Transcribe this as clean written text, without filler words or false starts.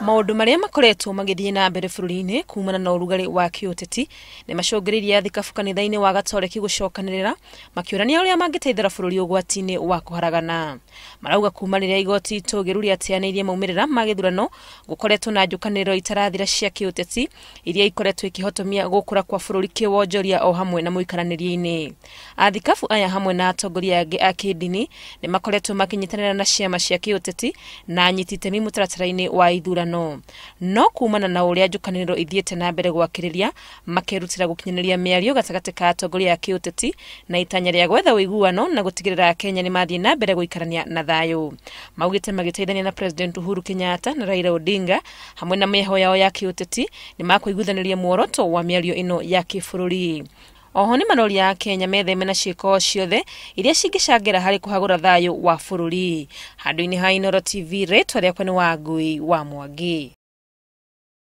Maũndũ marĩa makoretwo magĩthiĩ na mbere bũrũri-inĩ kumana na ũrugarĩ wa kĩũteti nĩ macũngĩrĩirie athikabu kanitha-inĩ wa Gatoreki gũcokanĩrĩra makĩũrania ũrĩa mangĩteithĩra bũrũri ũgwati-inĩ wa kũharagana. Marauga kuma rĩrĩa igoti itũgĩru rĩateanĩirie maumĩrĩra ma gĩthurano gũkoretwo na njũkanĩrĩro itarathira cia kĩũteti iria ikoretwo ikĩhotomia gũkũra kwa bũrũri kĩwonjoria o hamwe na mũikaranĩrie-inĩ. Athikabu aya hamwe na atongoria angĩ a kĩndini nĩ makoretwo makĩnyitanĩra na ciama cia kĩũteti na anyiti itemi mũtaratara-inĩ wa ithurano. No kumana na ũrĩa njũkanĩrĩro ithiĩte na mbere gwakĩrĩria, makerutĩra gũkinyanĩria mĩario gatagatĩ ka atongoria a kĩũteti na itanya rĩa gwetha ũiguano na gũtigĩrĩra Akenya nĩ mathiĩ na mbere gũikarania na thayũ. Maugĩte magĩteithania na President Uhuru Kenyatta na Raila Odinga hamwe na mĩheho yao ya kĩũteti nĩ makũiguithanĩria muoroto wa mĩario ĩno ya kĩbũrũri. Oho nĩ maroria Akenya metheme na ciĩko ciothe iria cingĩcangĩra harĩ kũhagũra thayũ wa bũrũri. Handũ-inĩ ha Inooro TV, rĩtwa rĩakwa nĩ Wangui wa Mwangi.